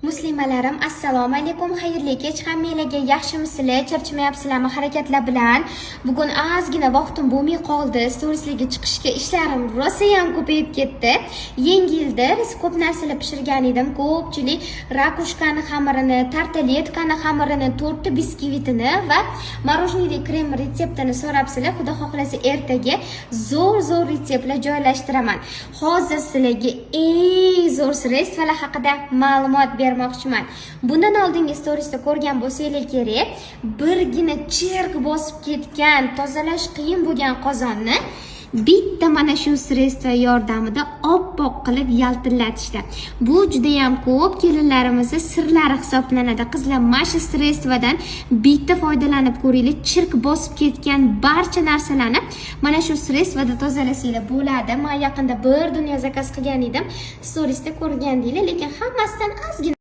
Muslimalarim, assalomu alaykum, xayrli kech hammanglarga. Yaxshimisizlar, charchamayapsizlarmi harakatlar bilan? Bugun ozgina vaqtim bo'lmay qoldi storieslarga chiqishga, ishlarim rosayam ko'payib ketdi. Yangi yilda ko'p narsalar pishirgan edim. Ko'pchilik ракушка ni xamirini, tartaletkani xamirini, tortni biskvitini va мороженое krem retseptini so'rabsizlar. Xudo xohlasa, ertaga zo'r zo'r retseptlar joylashtiraman. Hozir sizlarga eng zo'r средство lar haqida ma'lumot bermoqchiman. Bundan oldingi storiesda ko'rgan bo'lsanglar kerak, birgina chirk bosib ketgan, tozalash qiyin bo'lgan qozonni bitta mana shu средство yordamida oppoq qilib yaltillatishdi. Bu judayam ko'p kelinlarimizni sirlari hisoblanadi. Qizlar, mana shu средство dan bitta foydalanib ko'ringlar. Chirk bosib ketgan barcha narsalarni mana shu средство da tozalasanglar bo'ladi. Man yaqinda bir dunyo zakaz qilgan edim, storiesda ko'rgandinglar, lekin hammasidan ozgina